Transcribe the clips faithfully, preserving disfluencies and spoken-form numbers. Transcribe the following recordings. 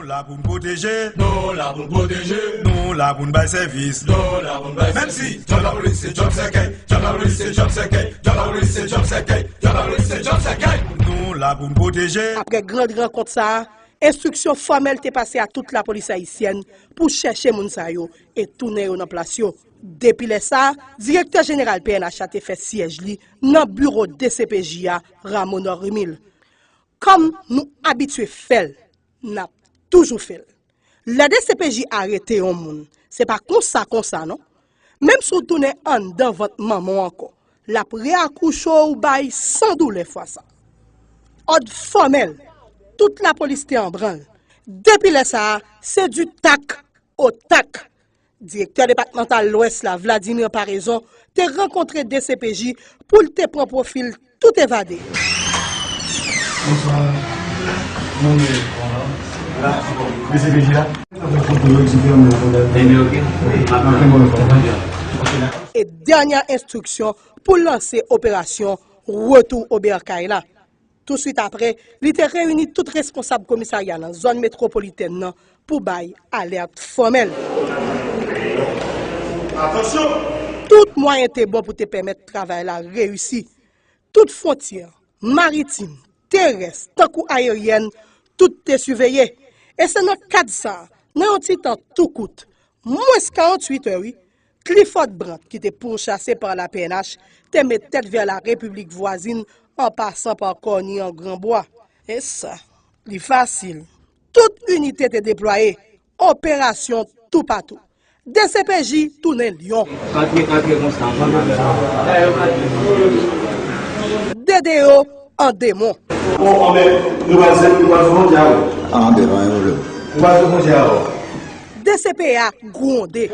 Nou la pou n pwoteje. Nou la pou n pwoteje. Nou la pou n bay sèvis. Nou la pou n bay sèvis. Menm si djòb lapolis se djòb sèkèy, djòb lapolis se djòb sèkèy, djòb lapolis se djòb sèkèy, djòb lapolis se djòb sèkèy. Nou la pou n pwoteje. Apre gran rankont sa a, enstriksyon fòmèl te pase a tout lapolis ayisyèn pou chèche moun sa yo e tounen yo nan plas yo. Depi lè sa a, direktè jeneral P N H la te fè syèj li nan biwo D C P J a, Rameau Nord Mil. Kòm nou abitye fè l, n ap toujou fè l. Lè D C P J arete yon moun, se pa konsa konsa non. Menm si w tounen anndan vant manman w ankò, l ap reakouche w bay san doulè fwa sa. Òd fòmèl, tout lapolis te an branl. Depi lè sa a, se du tac au tac. Direktè depatmantal Lwès la, Vladimir Paraison, te rankontre D C P J pou l te pran pwofil tout evade. Bonswa. Mwen menm. La, D C P J la. E dènye enstriksyon pou lanse operasyon Retour au Bercail la. Touswit apre, li te reyini tout responsab komisarya nan zòn metwopolitèn nan pou bay alèt fòmèl. Atansyon! Tout mwayen te bon pou te pèmèt travay la reyisi. Tout fwontyè, maritim, terès, tankou ayeryèn, tout te siveye. E se nan kad sa a, nan yon ti tan tou kout, mwens karanntuit è, wi, Clifford Brandt, ki te pourchase pa la P N H, te met tèt vè la repiblik vwazin an pasan pa Kòni an Granbwa. E sa, li fasil. Tout inite te deplwaye, operasyon toupatou. D C P J tounen lyon. Antre, antre konsa, antre. D D O an demon. Bon, anben, nou pral, nou pral fè yon dyalòg. Anben, pa gen pwoblèm. Nou pral fè yon dyalòg. D C P A gwonde.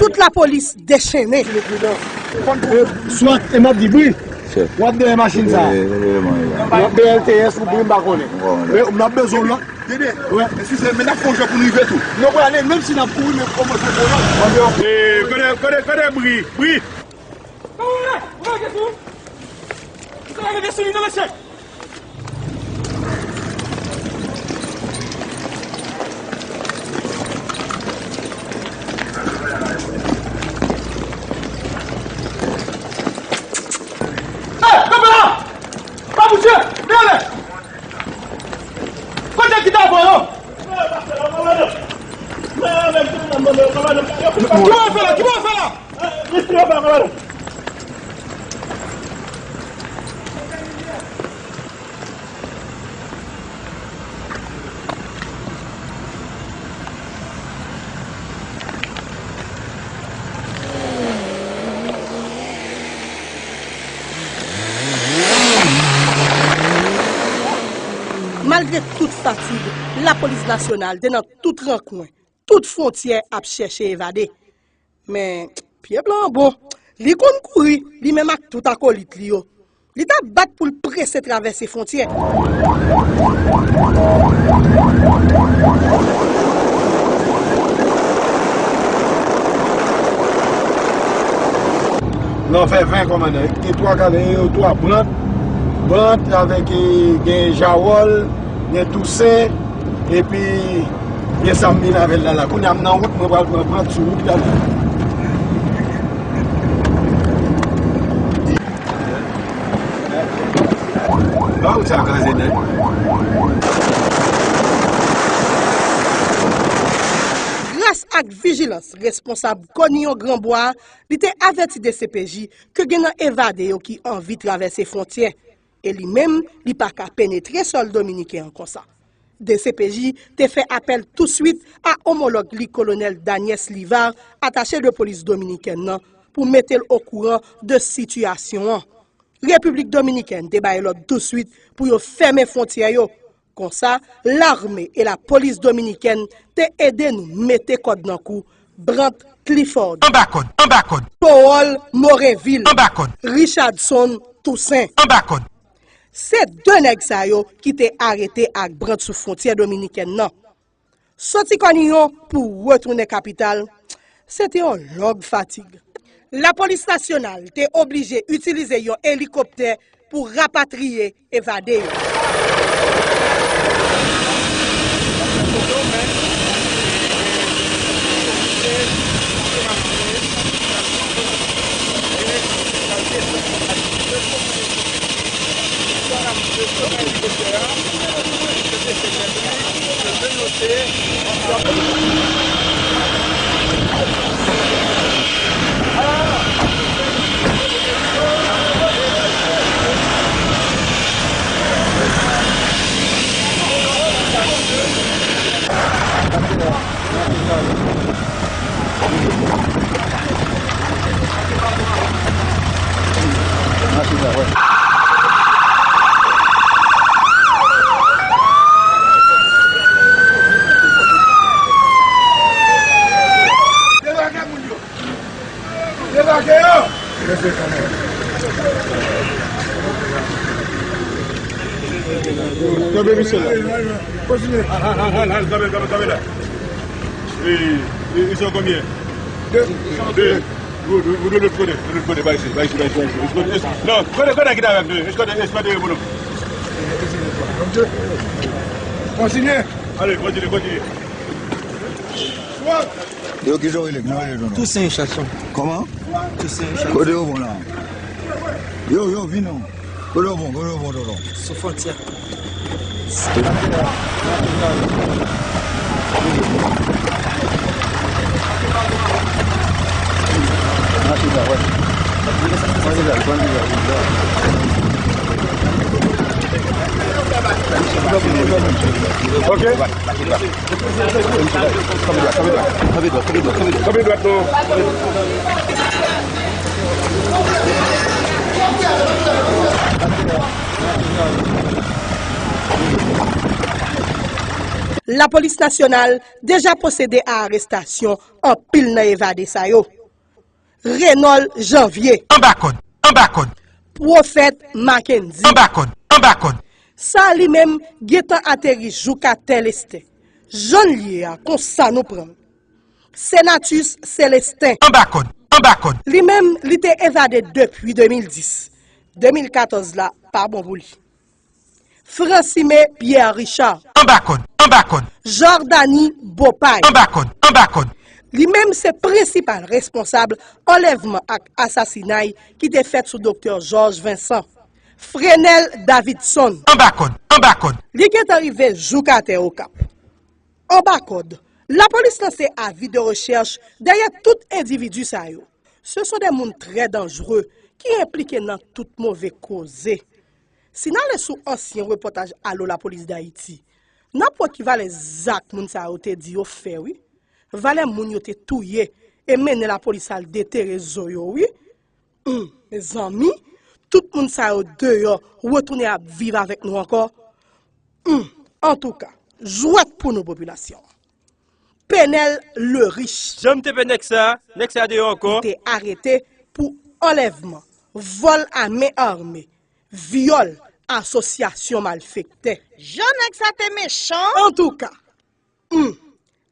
Tout lapolis dechennen. Swa, e m ap di, bri. W ap dèyè machin sa. W ap dèyè L T S ou bri, m pa konnen. Men n ap bezwen w la. Dede, eskize, men n ap fè yon jan pou n rive tou. Nou prale, menm si n ap kouri, men kòmanse konnen. Kote, kote, kote bri? Bri! Hey, kanpe la! Pa bouje! Men ale! Kote ki ta pran yo? Ki bon yo fè la? Ki bon yo fè la? Malgre tout fatig, lapolis nasyonal te nan tout rankwen, tout fwontyè ap chèche evade. Men, pye blan an bon. Li konn kouri, li menm ak tout akolit li yo. Li t ap bat pou l prese travèse fwontyè. Non, fè ven, kòmandan. Gen twa kale, yo twa, Brant, Brant avèk, eh, gen Jawòl, gen Tousen, epi gen sa m vin avè l la, la. Kounye a m nan wout, mwen pral pran Brant sou wout la. Ba wout sa kraze nèt. Gras ak vijilans responsab Kòniyon Granbwa, li te avèti D C P J ke gen nan evade yo ki anvi travèse fwontyè, e li menm, li pa ka penetre sòl dominiken an konsa. D C P J te fè apèl touswit a omològ li, kolonèl Daniès Livard, atache de polis dominikèn nan, pou mete l okouran de sitiyasyon an. Repiblik Dominikèn te bay lòd touswit pou yo fèmen fwontyè yo. Konsa, lame e lapolis dominikèn te ede nou mete kòd nan kou Brant Clifford, anba kòd, anba kòd, Powòl Morenvil, anba kòd, Richardson Toussaint, anba kòd. Se de nèg sa yo ki te arete ak Brant sou fwontyè dominikèn nan. Soti Kòniyon pou retounen kapital, se te yon long fatig. Lapolis nasyonal te oblije itilize yon elikoptè pou rapatriye evade yo. Debake moun yo! Debake yo! Kenbe misye la. Kontinye. Al, al, al, al, al, kanpe, kanpe, kanpe la. E, e, ils sont combien? De. De. Vous, vous, vous de l'autre côté, de l'autre côté, par ici, par ici, par ici, par ici. Escort-, es-, non, kote, kote ki t avèk nou? Escort-, escort pou nou. Kontinye. Allez, continue, continue. Yo, kijan w rele? Kijan w rele, tonton? Toussaint Richardson. Kòman? Toussaint Richardson. Kote yo bon la? Yo, yo, vin non. Kote yo bon, kote yo bon, tonton? Sou fwontyè. Ok. Kanpe dwat, kanpe dwat, kanpe dwat, kanpe dwat, kanpe dwat, kanpe dwat, non. Lapolis nasyonal deja pwosede a arestasyon anpil nan evade sa yo. Renol Janvier. Anba kòd, anba kòd. Pwofèt Mackendy. Anba kòd, anba kòd. Sa a li menm gentan ateri jouk atè Lestè. Jan l ye a, konsa nou pran l. Senatus Celestin. Anba kòd, anba kòd. Li menm, li te evade depi de mil dis. De mil katòz la pa bon pou li. Francime Pierre Richard. Anba kòd, anba kòd. Jordany Beaupay. Anba kòd, anba kòd. Li menm se prensipal responsab anlèvman ak asasinay ki te fèt sou Doktè Georges Vincent. Frenel Davidson. Anba kòd, anba kòd. Li gentan rive jouk atè Okap. Anba kòd, lapolis lanse avi de rechèch dèyè tout endividi sa yo. Se son de moun trè danjre ki enplike nan tout move koze. Si n ale sou ansyen repòtaj Alo Lapolis Dayiti, n ap wè ki valè zak moun sa yo te di yo fè, wi. Valè moun yo te touye e mennen lapolis al detere zo yo, wi. Hum, mezanmi, tout moun sa yo deyò, retounen ap viv avèk nou ankò. Hum, antouka, jwèt pou nou popilasyon. Penel Lerich. Jan m te pè nèg sa, nèg sa deyò ankò. Li te arete pou anlèvman, vòl a men ame, vyòl, asosyasyon malfektè. Jan nèg sa te mechan! Antouka, hmm,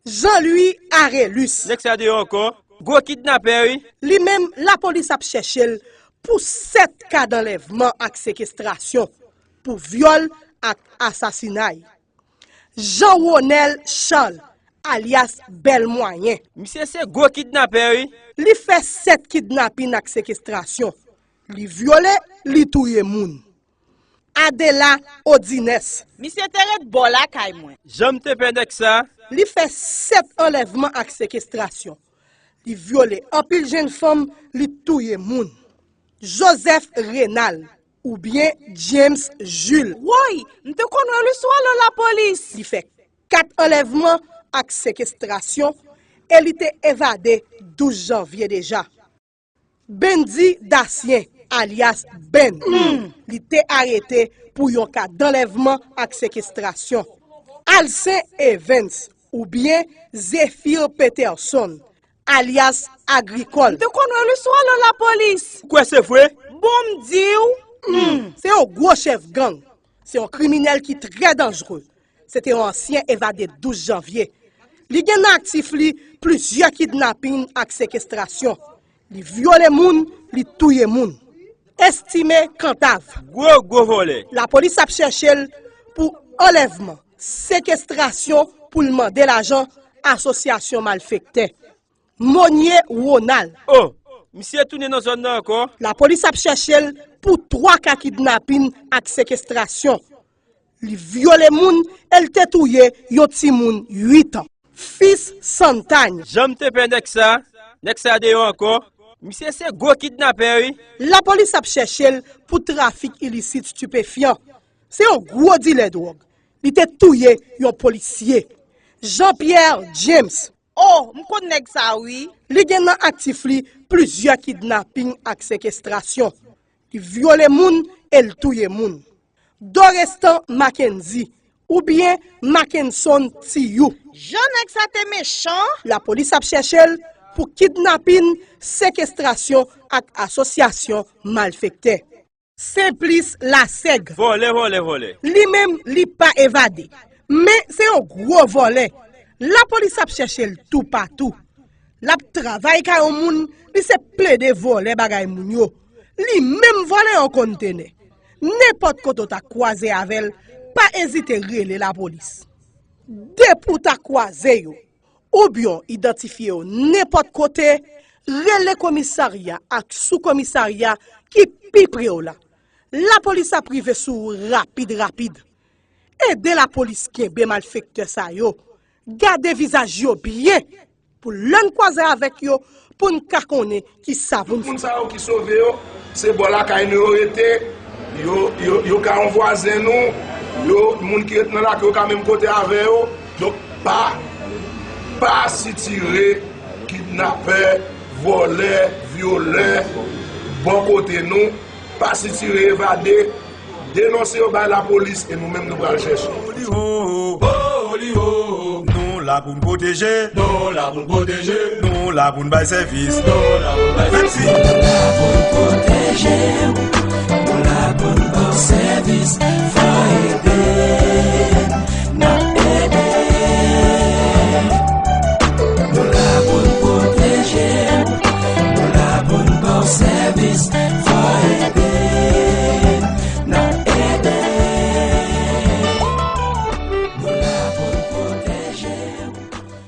Jean Louis Arelus. Nèg sa deyò ankò. Gwo kidnapè, wi. Li menm, lapolis ap chèche l pou sèt ka danlèvman ak sekestrasyon, pou vyòl ak asasinay. Jean Ronel Charles, alyas Bèl Mwayen. Misye se gwo kidnapè, wi. Li fè sèt kidnapin ak sekestrasyon. Li vyole, li touye moun. Adela Odines. Misye te ret bò lakay mwen. Jan m te pè nèg sa. Li fè sèt anlèvman ak sekestrasyon. Li vyole anpil jenn fanm, li touye moun. Joseph Renal, oubyen James Jules. Woy, m te konn wè li sou Alo Lapolis. Li fè kat anlèvman ak sekestrasyon e li te evade douz janvye deja. Bendy Dasien, alyas Ben. Li te arete pou yon ka danlèvman ak sekestrasyon. Alcin Evens, oubyen Zéphir Peterson, alyas Agrikòl. M te konn wè li sou Alo Lapolis. Ou kwè se vre? Bon, m di w. Hmm, se yon gwo chèf gang. Se yon kriminèl ki trè danjre. Se te yon ansyen evade douz janvye. Li gen nan aktif li plizyè kidnapin ak sekestrasyon. Li vyole moun, li touye moun. Estime Kantav. Gwo, gwo vòlè. Lapolis ap chèche l pou anlèvman, sekestrasyon pou l mande lajan asosyasyon malfektè. Monye Ronald. O, misye tounen nan zòn nan ankò. Lapolis ap chèche l pou twa ka kidnapin ak sekestrasyon. Li vyole moun e l te touye yon timoun uit an. Fils Santany. Jan m te pè nèg sa, nèg sa deyò ankò. Misye se gwo kidnapè wi. Lapolis ap chèche l pou trafik ilisit stipefyan. Se yon gwo dilè dwòg. Li te touye yon polisye. Jean Pierre James. O, m konn nèg sa wi. Li gen nan aktif li plizyè kidnaping ak sekestrasyon. Li vyole moun e l touye moun. Dorestan Mackenzie oubyen Mackenson Tiyou. Jan nèg sa te mechan. Lapolis ap chèche l pou kidnapin, sekestrasyon ak asosyasyon malfektè. Senplis Lasèg. Vòlè, vòlè, vòlè. Li menm, li pa evade. Men se yon gwo vòlè. Lapolis ap chèche l toupatou. L ap travay kay yon moun, li se plede vòlè bagay moun yo. Li menm vòlè yon kontenè. Nenpòt kote w ta kwaze avè l, pa ezite rele lapolis. Depi w ta kwaze yo, oubyen w idantifye yo nenpòt kote, rele komisarya ak soukomisarya ki pi pre w la. Lapolis ap rive sou ou rapid rapid. Ede lapolis kenbe malfektè sa yo. Gade vizaj yo byen pou lè n kwaze avèk yo, pou n ka konnen kisa pou n fè. Moun sa yo ki sove yo, se bò lakay nou yo rete. Yo, yo, yo ka yon vwazen nou. Yo, moun ki ret nan lakay yo ka menm kote avè yo. Donk, pa, pa sitire kidnapè, vòlè, vyolè, bò kote nou. Pa sitire evade. Denonse yo bay lapolis e nou menm nou pral chèche. Nou la pou n pwoteje. Nou la pou n pwoteje. Nou la pou n bay sèvis. Nou la pou n bay sèvis. Nou la pou n pwoteje w. Nou la pou n ba w sèvis. Fò ede n ap ede. Nou la pou n pwoteje w. Nou la pou n ba w sèvis.